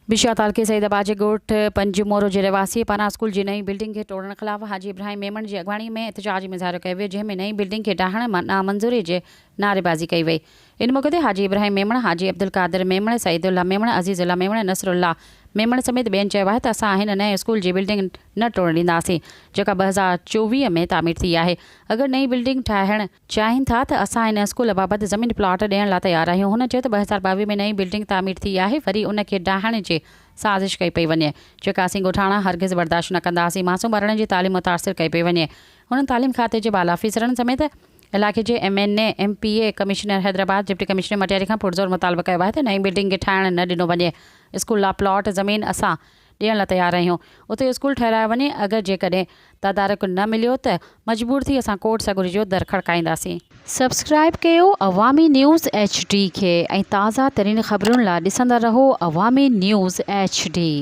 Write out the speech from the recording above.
بشيا تعلقي سعيد آباد جي ڳوٺ پنجمورو جي رهواسين پاران اسڪول جي نئين بلڊنگ کي ٽوڙڻ خلاف حاجي ابراهيم ميمڻ جي اڳواڻي ۾ احتجاجي مظاهرو ڪيو ويو جنهن ۾ نئين بلڊنگ کي ڊاهڻ نامنظوري جي نعريبازي ڪئي وئي ان موقعي تي حاجي ابراهيم ميمڻ، حاجي عبدالقادر ميمڻ، سعيد الله ميمڻ، عزيز الله ميمڻ، نصر الله ميمڻ سميت ٻين چيو آهي ته اسان هن نئين اسڪول جي بلڊنگ نه ٽوڙڻ ڏينداسين جيڪا 2024 ۾ تعمير ٿي آهي اگر نئين بلڊنگ ٺاهڻ چاهين ٿا ته اسان ان اسڪول بابت زمين پلاٽ ڏيڻ لا تيار آهيون هن چيو ته 2022 ۾ نئين بلڊنگ تعمير ٿي آهي وري ان کي ڊاهڻ جي سازش ڪئي پئي وڃي جيڪا اسين ڳوٺاڻا هرگز برداشت نه ڪنداسين معصوم ٻارڙن جي تعليم متاثر ڪئي پئي وڃي هنن تعليم کاتي جي بالا آفيسرن سميت علائقي جي M N A, M P A, commissioner Hyderabad, deputy commissioner Matiari کان پرزور مطالبو ڪيو آهي ته نئين بلڊنگ کي ٺاهڻ نه ڏنو وڃي، اسڪول لا پلاٽ زمين اسان ڏيڻ لا تيار آهيون، اتي اسڪول ٺهرايو وڃي، اگر جيڪڏهن تدارڪ نه مليو ته مجبور ٿي اسان ڪورٽ سڳوري جو در کڙڪائينداسين. سبسڪرائيب ڪيو عوامي نيوز ايڇ ڊي کي ۽ تازه ترين خبرن لا ڏسندا رهو عوامي نيوز ايڇ ڊي.